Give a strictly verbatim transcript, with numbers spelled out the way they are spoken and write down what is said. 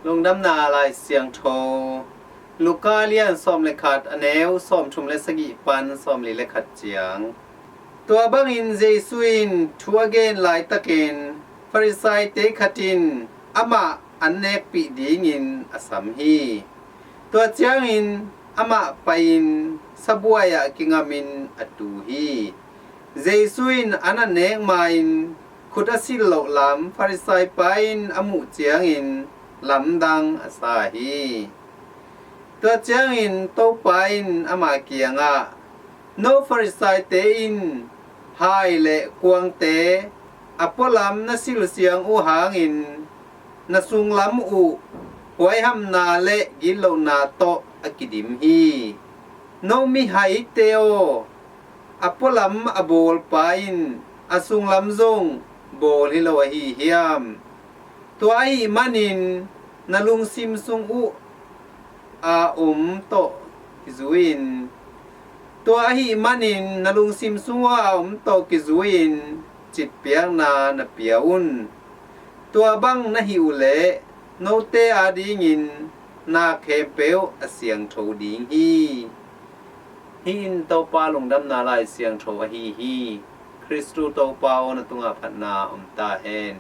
Lungdamna Lai Siangtho, Luka lian sawm le khat, a neu sawmthum le sagih pan sawmli le khat ciang. Tua bangin Jesu in thu a gen laitakin Farisai-te khat in amah an nekpih dingin a sam hi. Tua ciangin amah pai-in sabuai-ah kingamin a tu hi. Jesu in an a nek ma-in khut a silh loh lam Farisai pa in a muh ciangin lamdang a sa hi. Tua ciangin Topa in ama kiangah, "No Farisai-te in hai le kuangte a pualam na silsiang uh hangin na sunglam uh huaihamna le gitlohna tawh a kidim hi. No mihaite aw, a pualam a bawlpa in a sunglam zong bawl hi lo ahi hiam? Tua ahih manin na lungsim sung uh a om tawh kizui-in, tua ahih manin na lungsim sung uh a om tawh kizui-in citpiakna na pia un. Tua bang na hih uhleh note adingin na khempeuh a siangtho ding hi." Hih in Topa Lungdamna Lai Siangtho ahi hi. Khristu Topa aw, na tungah phatna om ta hen.